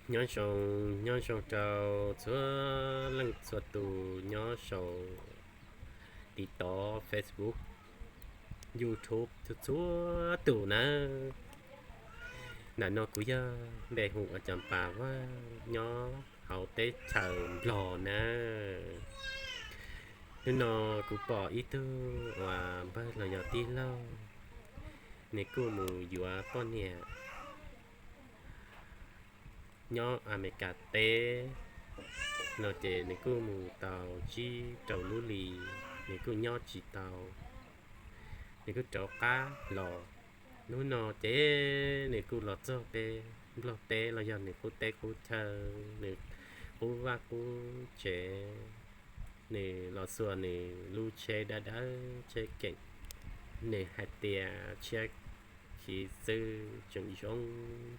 Nyob zoo, nyob zoo rau txhua leej txhua tus nyob saum TikTok, Facebook, YouTube txhua txhua tus nawb. Ntawm no kuv yog npe hu ua Cov Pas Vaj nyob hauv teb chaws Nplog nawb. Hnub no kuv pom ib tug uas npawg los yog tij laug, nws kuj mus yuav poj niam nyob Amelikas teb no ces nws kuj mus tau tsib rau lub hlis, nws kuj nyob tsis tau, nws kuj rov qab los. Hnub no ces nws kuj los txog peb Nplog teb los yog nws qub teb qub chaw, nws qub vaj qub tsev, nws los xuas nws lub tsheb dawb dawb tsheb keem, nws hais tias tshiab khiv xwb tseem zoo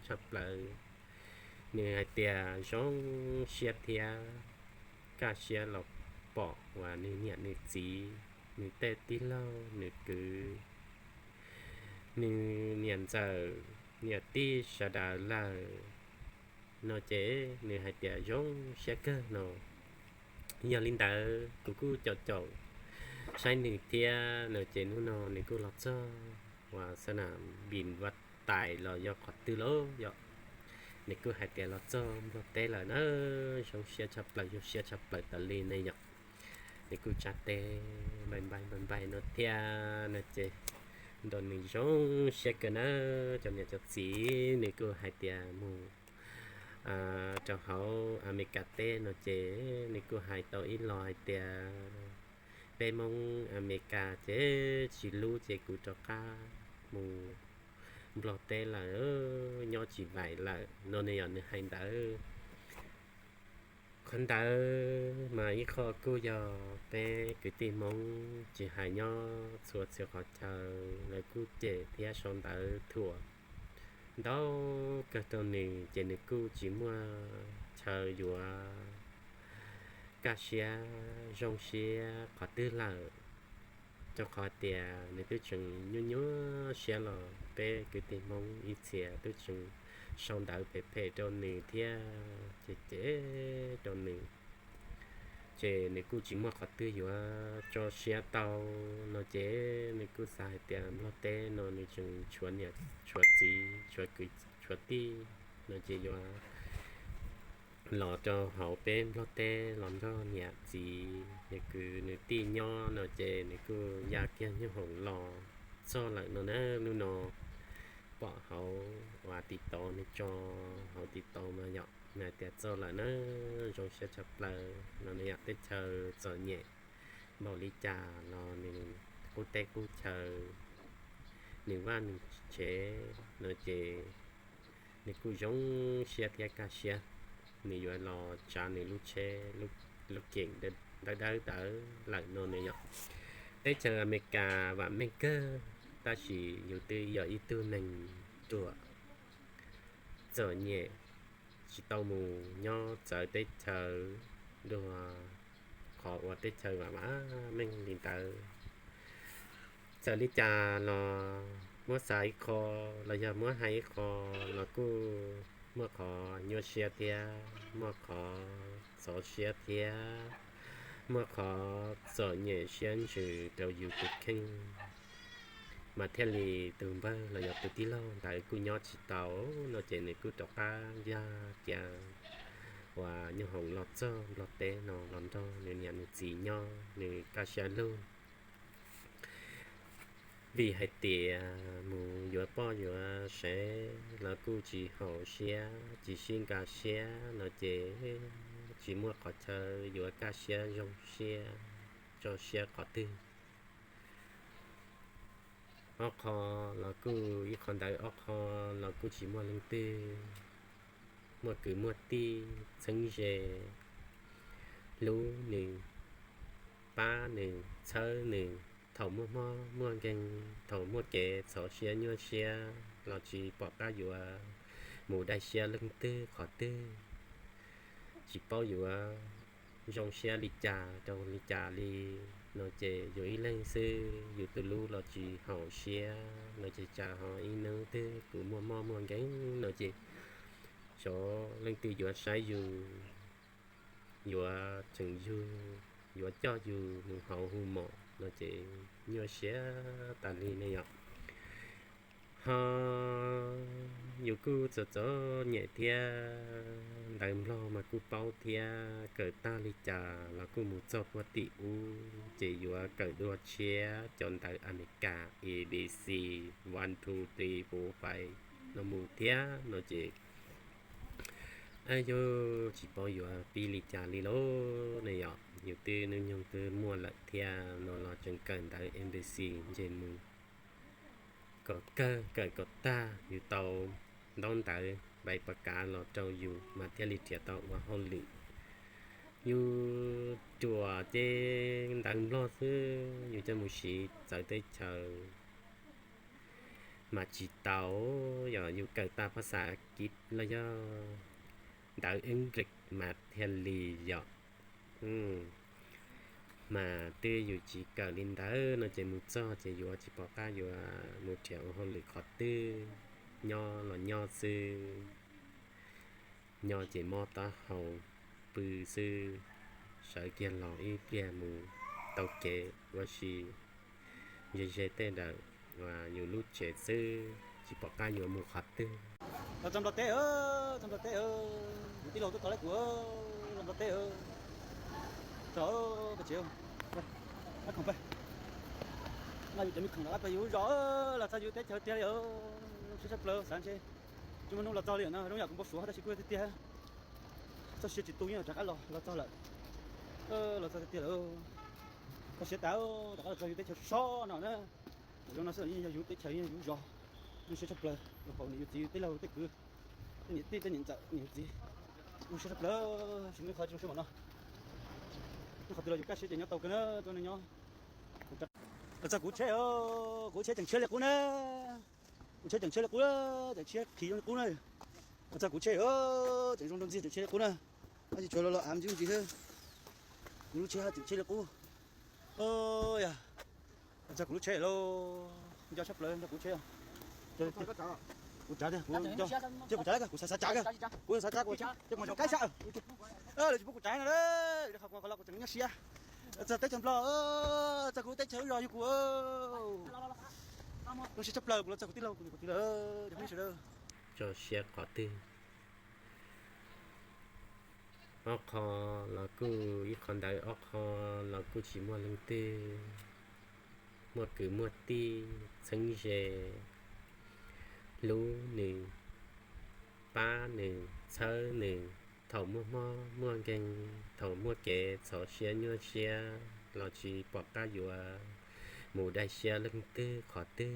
tshaj plaws. Nws hais tias zoo siab thiab kaj siab los pom uas nws niam nws txiv, nws tej tij laug nws kwv, nws niam ntxawm niam tij sawv daws lawm no ces nws hais tias zoo siab kawg no. Yog li ntawd kuv kuj caum caum saib nws thiab no ces hnub no nws kuj los txog uas xab nam npis vaj tais los yog qhov twg lauj yom. Nws kuj hais tias los txog Nplog teb lawm na, zoo siab tshaj plaws zoo siab tshaj plaws tas li ne yom. Nws kuj tsa tes npai npai npai npai no thiab no ces nrog nws zoo siab kawg na. Cov niam cov txiv nws kuj hais tias mus rau hauv Amelikas teb no ces nws kuj hais tau ib los hais tias peb Hmoob Amelikas ces tsis hlub ces kuv rov qab mus Nplog teb lawm, nyob tsis vais lawm no nws yog nws hais ntawd. Qhov ntawd mas ib qho kuj yog peb kwv tij Hmoob tsis hais nyob txhua txhia qhov chaw lawv kuj cem thiab sau ntawv thuam ntau kawg rau nws ces nws kuj tsis muaj chaw yuav kaj siab zoo siab qhov twg lawm. Rau qhov tias nws twb tseem nyuaj nyuaj siab los peb kwv tij Hmoob ib txhia twb tseem sau ntawv phem phem rau nws thiab ces cem rau nws, ces nws kuj tsis muaj qhov twg yuav tso siab tau no ces nws kuj xav hais tias Nplog teb no nws tseem tshuav niam tshuav txiv tshuav kwv tshuav tij no ces yuav los rau hauv peb Nplog teb los nrog niam txiv yog kwv nws tij nyob no ces nws kuj ya kiag nyuj hoom los txog lawm no na. Hnub no pom hauv uas TikTok nws tso hauv TikTok mas yom, nws hais tias txog lawm na, zoo siab tshaj plaws no nws yom. Teb chaws txom nyem npaum li cas los nws qub teb qub chaw, nws vaj nws tsev no ces nws kuj zoo siab thiab kaj siab, nws yuav los tsav nws lub tsheb lub keem dawb dawb ntawd lawm no nws yom. Teb chaws Amelikas vam meej kawg, tab sis yus twb yog ib tug neeg ruam txom nyem, tsis tau mus nyob txawv teb chaws dua, qhov uas teb chaws vam meej li ntawd. Txawm li cas los muab xav ib qho los yog muab hais ib qho los kuj muaj qhov nyuaj siab thiab, muaj qhov ntxhov siab thiab, muaj qhov txom nyem siab ntsws rau yus tus kheej. Mas thiaj li tus npawg los yog tus tij laug ntawd kuj nyob tsis tau no ces nws kuj rov qab yaj kiag uas nyuj hoom los txog Nplog teb no los nrog nws niam nws txiv nyob nws kaj siab lug. Vim hais tias mus yuav poj yuav sev los kuj tsis haum siab tsis sib nkag siab no ces tsis muaj qhov chaw yuav kaj siab zoo siab tso siab qhov twg. Ob qho los kuj ib qho ntawd, ob qho los kuj tsis muaj leej twg muaj kwv muaj tij txheeb ze hlub nws, pab nws, txhawb nws thaum muaj mob muaj nkeeg, thaum muaj kev ntxhov siab nyuaj siab los tsis pom qab yuav mus dai siab leej twg qhov twg, tsis paub yuav zoo siab li cas rau li cas li no ces yus ib leeg xwb yus tus hlub los tsis haum siab no ces tsam ho ib hnub twg kuv muaj mob muaj nkeeg no ces Xyov leej twg yuav saib yus, yuav tseem yug, yuav coj yus mus hauv hu mom no ces nyuaj siab tas li ne yom. Ho yus kuj txom txom nyem thiab, ntawv Nplog mas kuj paub thiab, kawm tag li cas los kuj mus txog puag tim ub ces yuav kawm dua tshiab cov ntawv Amelikas A B C, one two three four five no mus thiab no ces yus tsis paub yuav pib li cas li lauj ne yom. Yus twb hnub nyoog twb muaj lawm thiab no los tseem kawm ntawv A B C ntsej muag kom kawg kawm kom tag yus tau ntaub ntawv npaim pas kav los rau yus mas thiaj li nrhiav tau ua hauj lwm. Yus ruam ces ntawv Nplog xwb yus coj mus siv txawv teb chaws mas tsis tau, yog yus kawm tag phas xas Askiv los yog ntawv English mas thiaj li yom. Mas twb yus tsis kawm li ntawd no ces mus txog ces yuav tsis pom qab yuav mus nrhiav ua hauj lwm qhov twg, nyob los nyob xwb, nyob ces mob taub hau pw xwb, sawv kiag los ib pliag mus tau kev ua si ze ze tej ntawm yus lub tsev xwb, tsis pom qab yuav mus qhov twg. Los txog Nplog teb, txog Nplog teb, yus tij laug tuaj tos lawv kuv los Nplog teb. Tso, peb tsev, khoom peb, no yus cov me khoom los peb yus zos, los txog yus teb chaws tiag li, zoo siab tshaj plaws xav ntshe tsis muaj hnub los txog li no, zoo yam kuv npau suav tab sis kuj tiag tiag, txoj sia tsis tu yeej rov qab los, los txog lawm, los txog tiag tiag lawm. Txoj sia tas rov qab los txog yus teb chaws sob no na. Zoo no xwb yeej yog yus teb chaws yeej yog yus zos, zoo siab tshaj plaws, los pom niam yus txiv yus tij laug tej kwv, tej niam tij tej niam ntxawm niam yus txiv, zoo siab tshaj plaws, tsis muaj ib qho tsis zoo siab npaum no. Muaj qhov twg los yus kaj siab ces nyob tau kawg na, tuaj neej nyob. Los txog kuv tsheb, kuv tsheb tseem tshiab li qub na, kuv tsheb tseem tshiab li qub, tseem tshiab qhiv zoo li qub na. Los txog kuv tsheb, tseem zoo rau ntxiag tseem tshiab li qub na, tab sis tsuas los los av ntsis ntsis xwb, kuv lub tsheb tseem tshiab li qub. Yog, los txog kuv lub tsheb lauj, nco tshaj plaws nco kuv tsheb. Kuv tsav tiag, kuv nco, cia kuv tsav, kuv xav xav tsav, kuv xav tsav, kuv cia kuv mus zov qaib sab. Lawv tsis pub kuv tsav no, qhov los kuv tseem nyob siab. Txog teb chaws Nplog, txog kuv teb chaws lub zos yug kuv. Zoo siab tshaj plaws kuv los txog kuv tij laug kuv niam kuv txiv lawm, cov phooj ywg sawv daws. Tso siab qhov twg, ob qho los kuj ib qho ntawd, ob qho los kuj tsis muaj leej twg, muaj kwv muaj tij txheeb ze, hlub nws, pab nws, txhawb nws, thaum muaj mob muaj nkeeg, thaum muaj kev txhos siab nyuaj siab los tsis pom qab yuav mus daig siab leej twg qhov twg,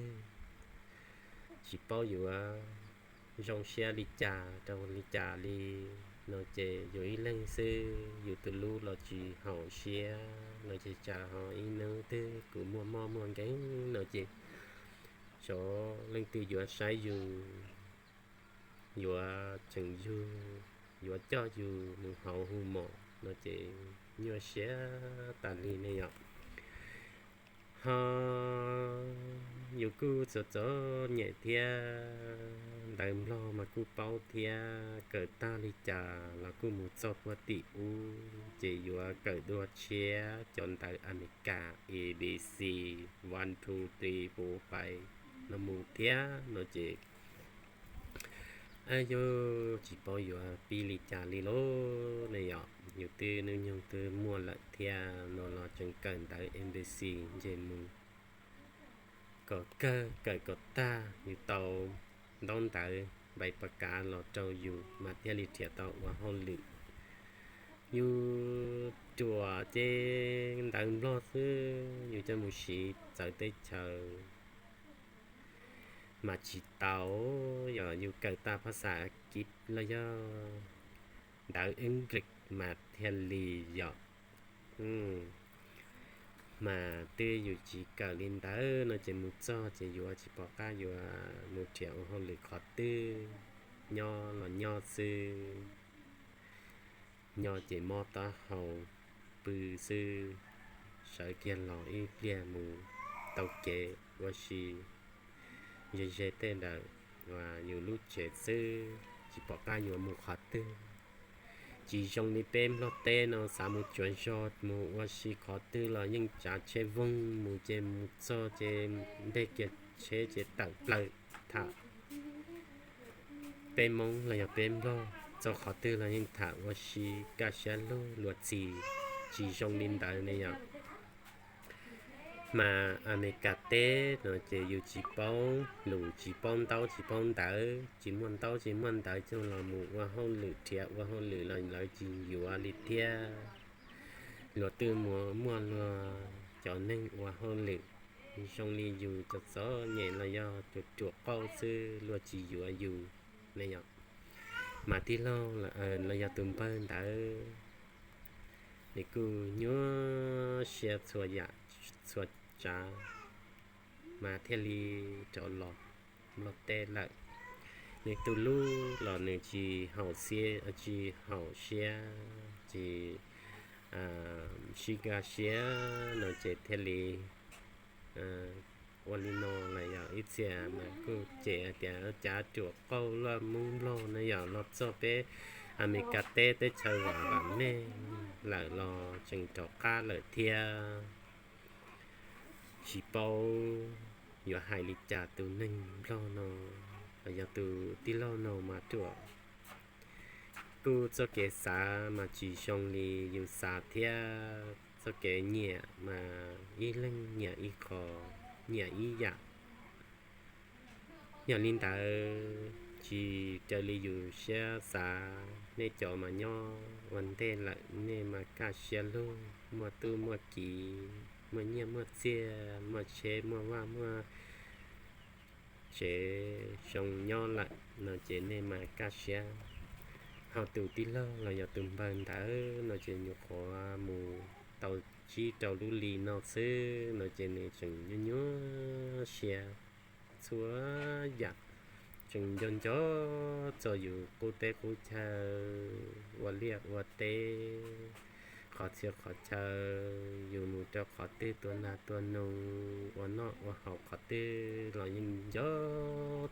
tsis paub yuav zoo siab li cas rau li cas li no ces yus ib leeg xwb, yus tus hlub los tsis haum siab no ces tsam ho ib hnub twg kuv muaj mob muaj nkeeg no ces xyov leej twg yuav saib yus, yuav tseem yug, yuav coj yus mus hauv hu mom no ces nyuaj siab tas li ne yom. Ho yus kuj txom txom nyem thiab, ntawv Nplog mas kuj paub thiab, kawm tag li cas los kuj mus txog puag tim ub ces yuav kawm dua tshiab cov ntawv Amelikas A B C, one two three four five no mus thiab no ces yus tsis paub yuav pib li cas li lauj ne yom. Yus twb hnub nyoog twb muaj lawm thiab no los tseem kawm ntawv A B C ntsej muag kom kawg kawm kom tag yus tau ntaub ntawv npaim pas kav los rau yus mas thiaj li nrhiav tau ua hauj lwm. Yus ruam ces ntawv Nplog xwb yus coj mus siv txawv teb chaws mas tsis tau, yog yus kawm tag phas xas Askiv los yog ntawv English mas thiaj li yom. Mas twb yus tsis kawm li ntawd no ces mus txog ces yuav tsis pom qab yuav mus nrhiav ua hauj lwm qhov twg, nyob los nyob xwb, nyob ces mob taub hau pw xwb, sawv kiag los ib pliag mus taug kev ua si ze ze tej ntawm yus lub tsev xwb, tsis pom qab yuav mus qhov twg. Tsis zoo li peb Nplog teb no xav mus tsuav zog mus ua si qhov twg los yeej tsav tsheb voog mus ces mus txog ces nteg kiag tsheb ces tawm plaws tham. Peb Hmoob los yog peb Nplog txog qhov twg los yeej tham ua si kaj siab lug luag txim, tsis zoo li ntawd ne yom. Mas Amelikas teb no ces yus tsis paub lus tsis paub ntaub tsis paub ntawv, tsis muaj ntaub tsis muaj ntawv coj los mus ua hauj lwm, nrhiav ua hauj lwm los lawv tsis yuav li thiab. Luag twb muaj luag cov neeg ua hauj lwm zoo li yus txom txom nyem los yog ruam ruam qauj xwb luag tsis yuav yus ne yom. Mas tij laug los yog tus npawg ntawd nws kuj nyuaj siab txhua yam txhua tsav, mas thiaj li rov los Nplog teb lawm. Nws tus hlub los nws tsis haum, tsis haum siab, tsis sib kaj siab no ces thiaj li ua li no lawm yom. Ib txhia mas kuj cem hais tias cav ruam qauj loj Hmoob Nplog no yom, los txog peb Amelikas teb teb chaws vam vam meej lawm los tseem rov qab lawm thiab. Tsis paub yuav hais li cas, tus neeg Nplog no los yog tus tij laug no mas ruam, kuj txoj kev xav mas tsis zoo li yus xav thiab, txoj kev nyiam mas ib leeg nyiam ib qho, nyiam ib yam. Yog li ntawd tsis raws li yus siab xav, nej cov mas nyob ua ntej lawm nej mas kaj siab lug, muaj tub muaj kiv, muaj nyiaj muaj txiaj, muaj tsheb muaj vaj muaj tsev zoo nyob lawm no ces nej mas kaj siab. Ho tus tij laug los yog tus npawg ntawd no ces nyuam qhuav mus tau tsib rau lub hli no xwb no ces nws tseem nyuaj nyuaj siab txhua yam, tseem nco nco txog yus qub teb qub chaw, ua liaj ua teb, qhov txhia qhov chaw, yus mus rau qhov twg tua nas tua noog, ua noj ua haus qhov twg los yeej nco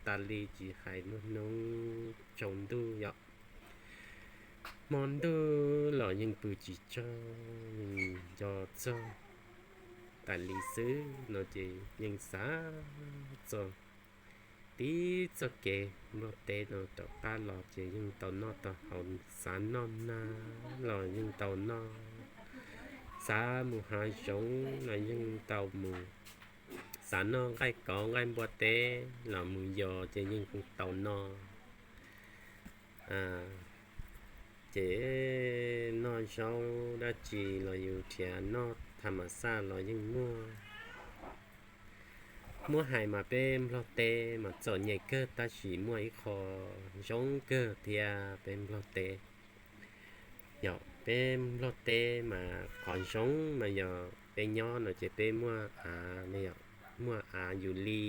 tas li, tsis hais lub hnub tsaus ntuj yom. Hmo ntuj los yeej pw tsis tsaug, yeej nco txog tas li xwb no ces yeej xav txog tib txoj kev Nplog teb no rov qab los ces yeej tau noj tau haus, xav noj nag los yeej tau noj, xav mus hav zoov los yeej tau mus, xav noj nqaij kauv nqaij npua teb los mus yos ces yeej tau noj. Ces noj zaub dab tsi los yus nrhiav noj tham mas xaj los yeej muaj. Muab hais mas peb Nplog teb mas txom nyem kawg tab sis muaj ib qho zoo kawg thiab peb Nplog teb. Yog peb Nplog teb mas qhov zoo mas yog peb nyob no ces peb muaj av, muaj av yus li,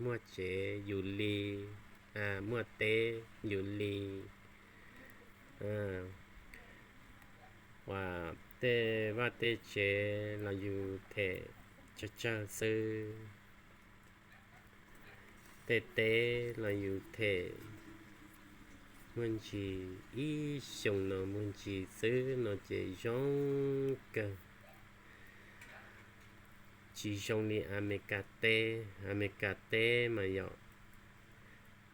muaj tsev yus li, muaj teb yus li. Uas tej vaj tej tsev los yus them tsawg tsawg xwb, tej teb los yus them muaj ntsis ib xyoos no muaj ntsis xwb no ces zoo kawg. Tsis zoo li Amelikas teb, Amelikas teb mas yog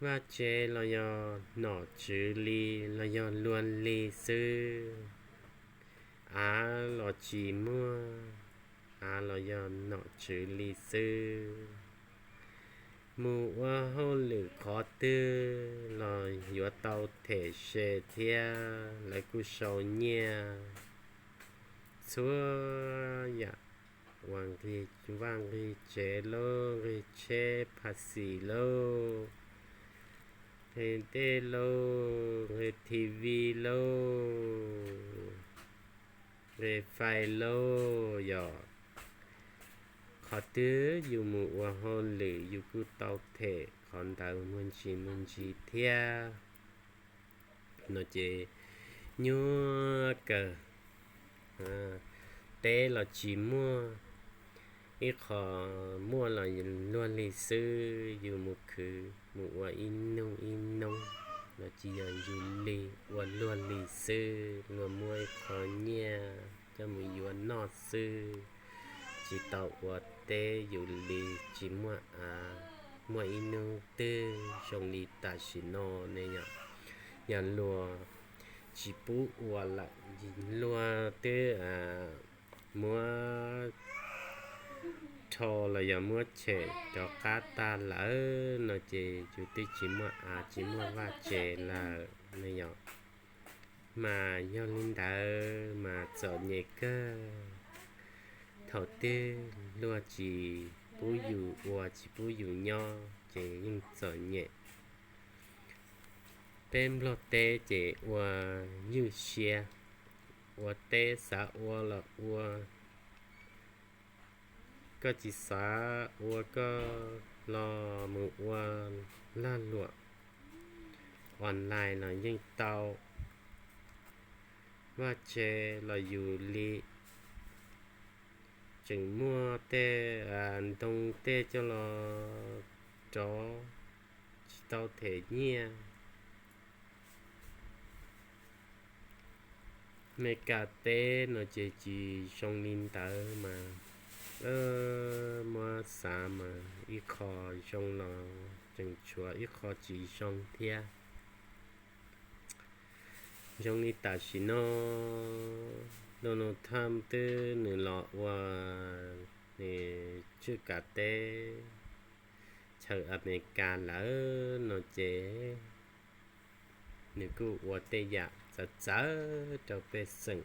vaj tsev los yog nom tswv li los yog luag li xwb, av los tsis muaj, av los yog nom tswv li xwb. Mus ua hauj lwm qhov twg los yuav tau them se thiab lawv kuj sau nyiaj txhua yam, uas nqis vaj nqis tsev lauj, nqis tsheb phas xis lauj, nqis dej lauj, nqis T V lauj, nqis fais lauj, yog qhov twg yus mus ua hauj lwm yus kuj tau them qhov ntawd muaj ntsis muaj ntsis thiab no ces nyuaj kawg. Teb los tsis muaj, ib qho muaj los luag li xwb, yus mus khwv mus ua ib nub ib nub. los tsis yog yus li, ua luag li xwb, luag muab ib qho nyiaj coj mus yuav noj xwb, tsis tau ua teb yus li, tsis muaj av, muaj ib hnub twg zoo li tam sim no ne yom. Yog luag tsis pub ua lawm, luag twb muab rho los yog muab tshem rov qab tag lawm no ces yus twb tsis muaj av tsis muaj vaj tsev lawm ne yom. Mas yog li ntawd mas txom nyem kawg. Thaum twg luag tsis pub yus ua tsis pub yus nyob ces yeej txom nyem. Peb Nplog teb ces ua ywj siab, ua teb xav ua los ua, koj tsis xav ua koj los mus ua lag luam online los yeej tau. Vaj tsev los yus li, tseem muaj tej ntoo tej coj los rov tsis tau them nyiaj. Meskas teb no ces tsis zoo li ntawd mas, muab xav mas ib qho zoo los tseem tshuav ib qho tsis zoo thiab. Zoo li tam sim no Donald Trump twb nws los ua nws tswj kav teb chaws Amelikas lawm no ces nws kuj ua tej yam txawv txawv rau pej xeem.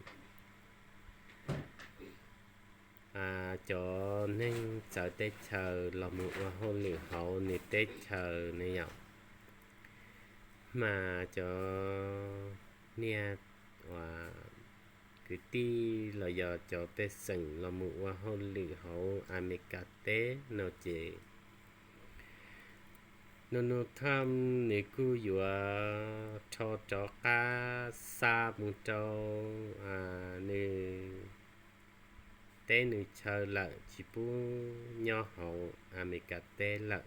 Cov neeg txawv teb chaws los mus ua hauj lwm hauv nws teb chaws ne yom. Mas cov niag kwv tij los yog cov pej xeem los mus ua hauj lwm hauv Amelikas teb no ces Donald Trump nws kuj yuav rho rov qab xa mus rau nws teb nws chaw lawm, tsis pub nyob hauv Amelikas teb lawm.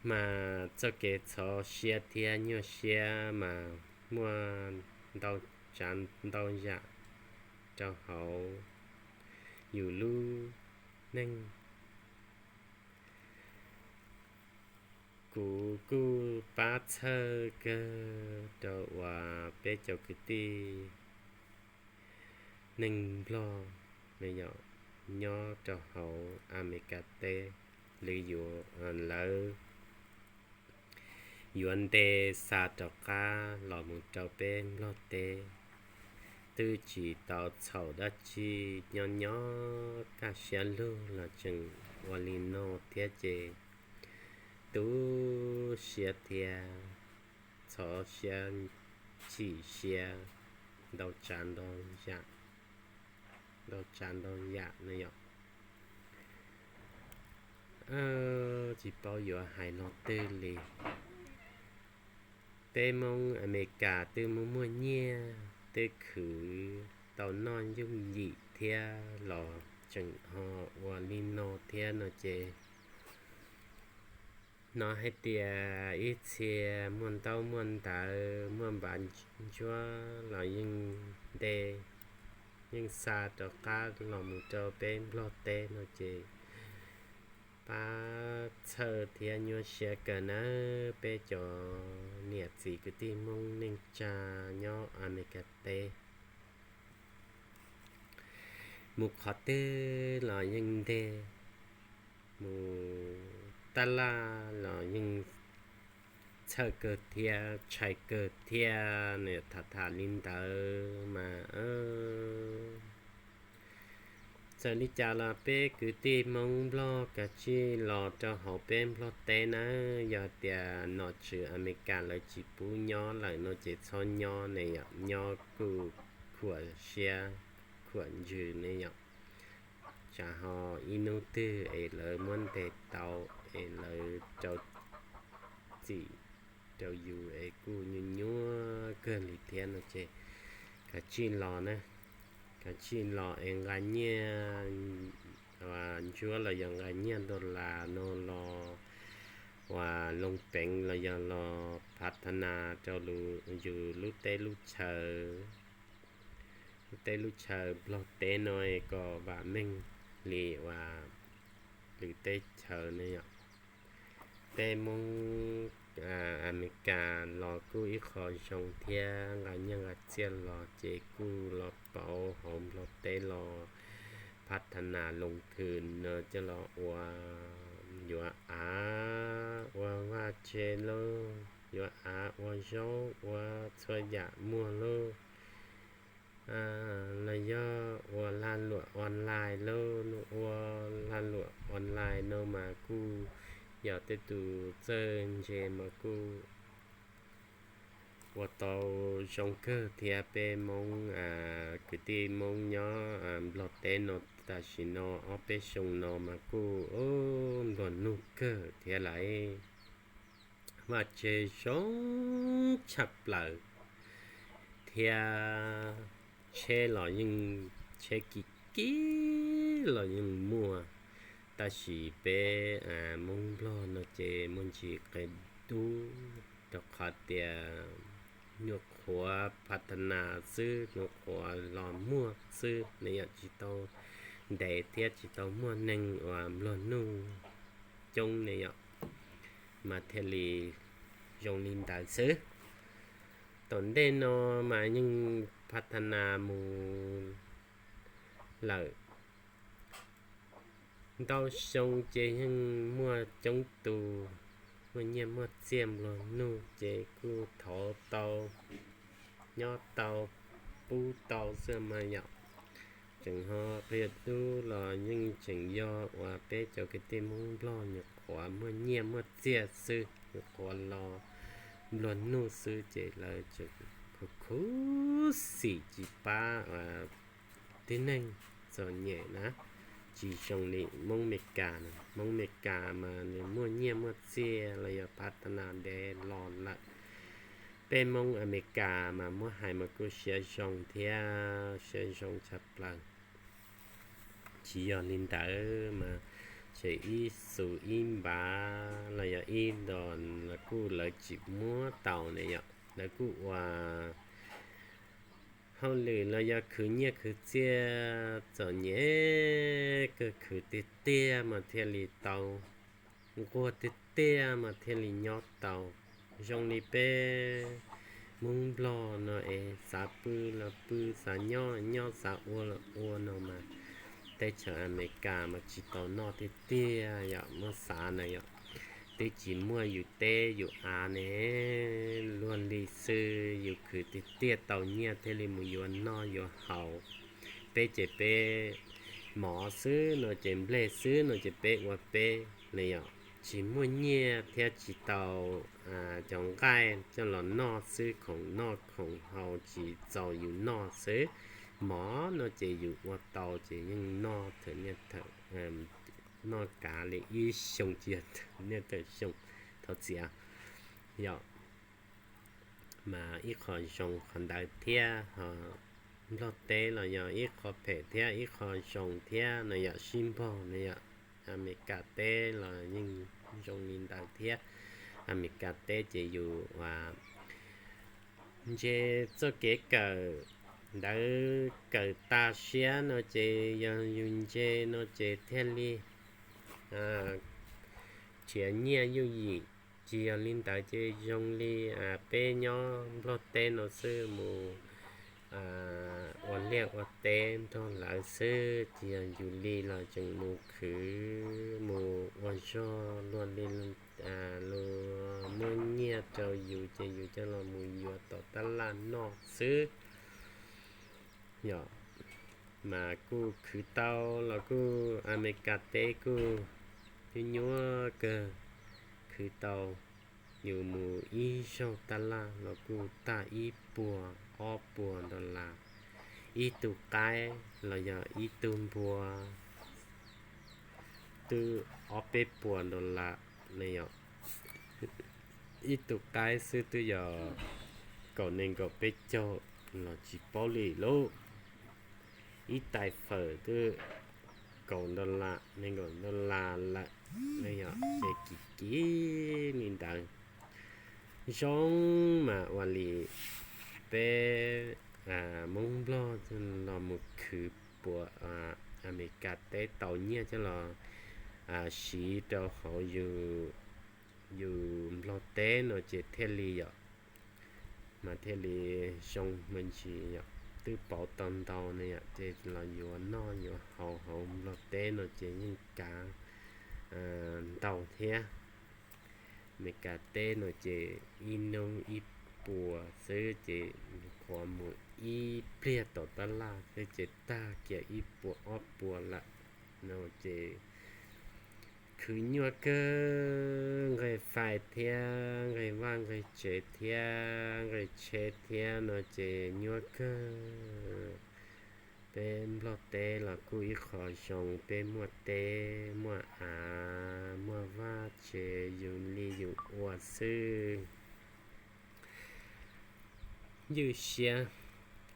Mas txoj kev ntxhov siab thiab nyuaj siab mas muaj ntau tsav ntau yam rau hauv yus lub neej. Kuv kuj pab txhawj kawg rau uas peb cov kwv tij neeg Nplog nyob rau hauv Amelikas teb, lawv yuav, lawv yuav ntes xa rov qab los mus rau peb Nplog teb, twb tsis tau txhaum dab tsi, nyob nyob kaj siab lug los tseem ua li no thiab ces tu siab thiab ntxhov siab, chim siab ntau tsav ntau yam, ntau tsav ntau yam no yom. Tsis paub yuav hais lo twg li. Peb Hmoob Amelikas twb muaj muaj nyiaj, twb khwv tau noj yooj yim thiab los tseem ho ua li no thiab no ces hnov hais tias ib txhia muaj ntaub muaj ntawv muaj npav ntsuab los yeej nte, yeej xa rov qab los mus rau peb Nplog teb no ces pab txhawj thiab nyuaj siab kawg nawb peb cov niam txiv kwv tij Hmoob neej tsa nyob Amelikas teb. Mus qhov twg los yeej nte, mus taj laj los yeej txhawj kawg thiab tshais kawg thiab, nws tham tham li ntawd mas txawm li cas los peb kwv tij Hmoob Nplog kav tsij los rau hauv peb Nplog teb nawb. Yog tias nom tswv Amelikas lawv tsis pub nyob lawm no ces txhob nyob ne yom, nyob kuj khuam siab khuam ntsws ne yom. Tsam ho ib hnub twg es lawv muab ntes tau es lawv rau txim rau yus es kuj nyuaj nyuaj kawg li thiab no ces kav tsij los na, kav tsij los es nqa nyiaj ntsuab los yog nqa nyiaj dollar no los uas loo peev los yog los phav tha nas rau yus lub teb lub chaw, lub teb lub chaw Nplog teb no kom vam meej li uas lwm teb chaws ne yom. Peb Hmoob Amelikas los kuj ib qho zoo thiab, nqa nyiaj nqa txiaj los ces kuj los pauv hauv Nplog teb los phav tha nas loo thwm no coj los ua, yuav av, ua vaj tse lauj, yuav av, ua zaub, ua txhua yam muag lauj, los yog ua lag luam online lauj, ua lag luam online no mas kuj yog tej tus txawj ntse mas kuj ua tau zoo kawg thiab. Peb Hmoob, kwv tij Hmoob nyob Nplog teb no tam sim no ob peb xyoo no mas kuj nplua nuj kawg thiab lawm. Vaj tse zoo tshaj plaws thiab, tsheb los yeej, tsheb kim kim los yeej muaj, tab sis peb Hmoob Nplog no ces muaj ntsis qis dub rau qhov tias nyuam qhuav phav tha nas xwb, nyuam qhuav los muaj xwb ne yom, tsis tau ntev thiab tsis tau muaj neeg uas nplua nuj coob ne yom, mas thiaj li zoo li ntawd xwb. Tom ntej no mas yeej phav tha nas mus lawm ntau xyoo ces yeej muaj coob tus muaj nyiaj muaj txiaj nplua nuj ces kuj thov tau, nyob tau, pub tau xwb mas yom. Tseem ho qia dub los yeej tseem yog uas peb cov kwv tij Hmoob Nplog nyuam qhuav muaj nyiaj muaj txiaj xwb, nyuam qhuav los nplua nuj xwb ces lawv tseem khuv khuv xim tsis pab tib neeg txom nyem na. Tsis zoo li Hmoob Amelikas na, Hmoob Amelikas mas nws muaj nyiaj muaj txiaj los yog phav tha nas ntev los lawm. Peb Hmoob Amelikas mas muab hais mas kuj siab zoo thiab, siab zoo tshaj plaws. Tsis yog li ntawd mas tseem ib xus ib npav los yog ib dos los kuj lawv tsis muab tau ne yom. Lawv kuj ua hauj lwm los yog khwv nyiaj khwv txiaj txom nyem kawg, khwv tiag tiag mas thiaj li tau, nquag tiag tiag mas thiaj li nyob tau. Zoo li peb Hmoob Nplog no es xav pw los pw, xav nyob los nyob, xav ua los ua no mas teb chaws Amelikas mas tsis tau noj tiag tiag yom, muab xav na yom. Twb tsis muaj yus teb yus av ne, luag li xwb, yus khwv tiag tiag tau nyiaj thiaj li mus yuav noj yuav haus. Peb ces peb mov xwb no ces, nplej xwb no ces peb ua peb ne yom. Tsis muaj nyiaj thiab tsis tau cov nqaij coj los noj xwb, khoom noj khoom haus tsis txaus yus noj xwb. Mov no ces yus ua tau ces yeej noj thawm niaj thawm, noj kav li ib xyoo tsis yog thawm niaj thawm xyoo, thov txim yom. Mas ib qho zoo qhov ntawd thiab ho, Nplog teb los yog ib qho phem thiab ib qho zoo thiab no yom, sib npaug no yom. Amelikas teb los yeej zoo li ntawd thiab. Amelikas teb ces yus ntse txoj kev kawm ntawv kawm tas siab no ces yog yus ntse no ces thiaj li nrhiav nyiaj yooj yim. Tsis yog li ntawd ces zoo li peb nyob Nplog teb no xwb, mus ua liaj ua teb nrog lawv xwb, tsis yog yus li los tseem mus khwv mus ua zog luag li, luag muab nyiaj rau yus ces yus coj los mus yuav tom tab laj noj xwb. Yog mas kuj khwv tau los kuj Amelikas teb kuj nyuaj nyuaj kawg, khwv tau yus mus ib zaug tab laj los kuj tag ib puas ob puas dollar. Ib tug qaib los yog ib tug npua twb ob peb puas dollar ne yom. Ib tug qaib xwb twb yog kaum nees nkaum peb caug los tsis paub li lauj. Ib tais fawm twb kaum dollar, nees nkaum dollar lawm. Ces kim kim li ntawd. Zoo mas ua li peb Hmoob Nplog los mus khwv puas Amelikas teb tau nyiaj coj los siv rau hauv yus Nplog teb no ces thiaj li yom, mas thiaj li zoo me ntsis yom, twb pauv tau ntau ne yom, ces los yuav noj yuav haus hauv Nplog teb no ces yeej kav ntau thiab. Amelikas teb no ces ib hnub ib puas xwb ces qhuav mus ib pliag tom tab laj xwb ces tag kiag ib puas ob puas lawm no ces khwv nyuaj kawg, nqeg fais thiab nqeg vaj nqeg tsev thiab nqeg tsheb thiab no ces nyuaj kawg. Peb Nplog teb los kuj ib qho zoo, peb muaj teb muaj av muaj vaj tsev yus li yus ua xwb. Ywj siab,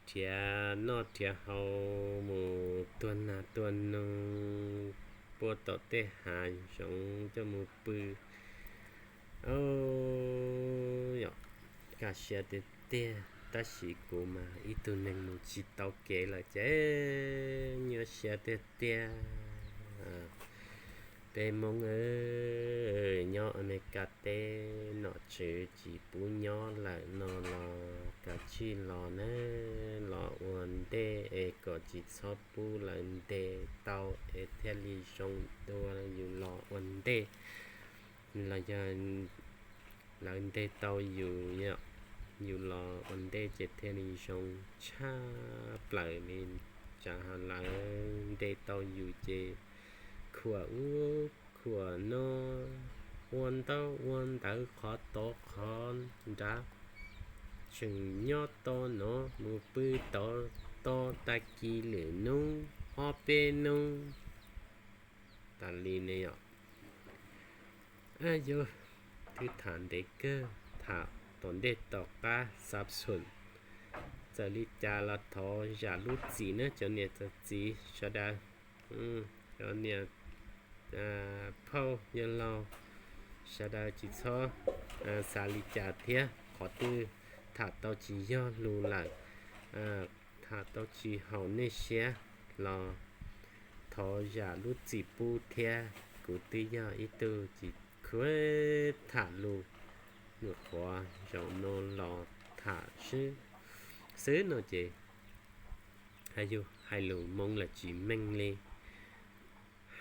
nrhiav noj nrhiav haus mus tua nas tua noog, puag tom tej hav zoov coj mus pw. Yom, kaj siab tiag tiag, tab sis kuv mas ib tug neeg mus tsis tau kev lawm ces nyuaj siab tiag tiag. Peb Hmoob nyob Amelikas teb nom tswv tsis pub nyob lawm no los kav tsij los na, los ua ntej es kom tsis txhob pub lawv ntes tau es thiaj li zoo dua yus los ua ntej. Los yog lawv ntes tau yus, yus los ua ntej ces thiaj li zoo tshaj plaws li. Tsam lawv ntes tau yus ces khuam ub khuam no, ua ntaub ua ntawv qhov tod qhov nrad, tseem nyob tod no mus pw tod, tod tag kis lwm hnub ob peb hnub tas li ne yom. Yus twb tham ntev kawg, tham tom ntej tom qab xav xum. Txawm li cas los thov zam lub txim nawb cov niam cov txiv sawv daws, cov niam phauj yawg laus sawv daws tsis txhob xav li cas thiab, qhov twg tham tau tsis yog lus lawm, tham tau tsis haum nej siab los thov zam lub txim pub thiab. Kuv twb yog ib tug tsis khuv tham lus, nyuam qhuav zaum no los tham xwb no ces yus hais lus Hmoob los tsis meej li,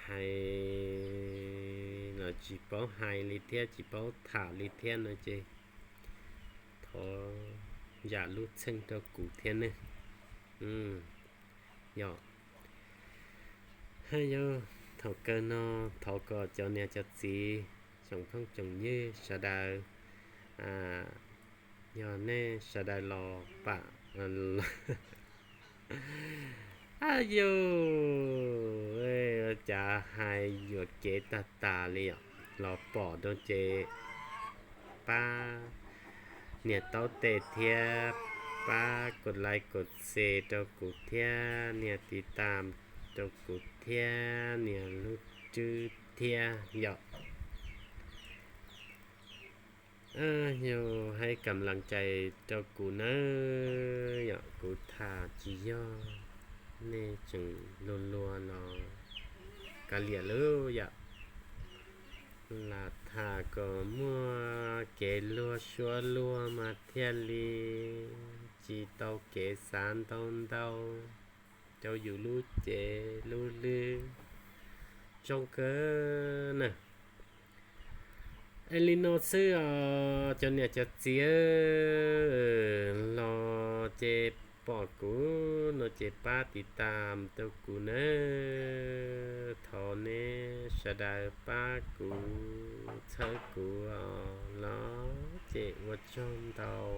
hais los tsis paub hais li thiab tsis paub tham li thiab no ces thov zam lub txim rau kuv thiab nawb. Yog, yog thaum kawg no thov kom cov niam cov txiv tsoom phooj tsoom ywg sawv daws, yog nej sawv daws los pam, yus, cas hais yuam kev tag tas li os, los pom rau ces pab nias taub tes thiab pab kos like kos share rau kuv thiab, nias tiv tam rau kuv thiab, nias lub rwb thiab yom. Yus hais kam lees cais rau kuv nawb yom, kuv tham tsis yog nej tseem luag luag los kav liam lub yom, lam tham kom muaj kev luag suab luag mas thiaj li tsis tau kev xav ntau ntau rau yus lub cev lub lwg zoo kawg na. Es li no xwb os cov niam cov txiv, los ces pom kuv no ces pab tiv tam rau kuv nawb. Thov neb sawv daws pab kuv txhawb kuv os, los ces ua tsaug ntau.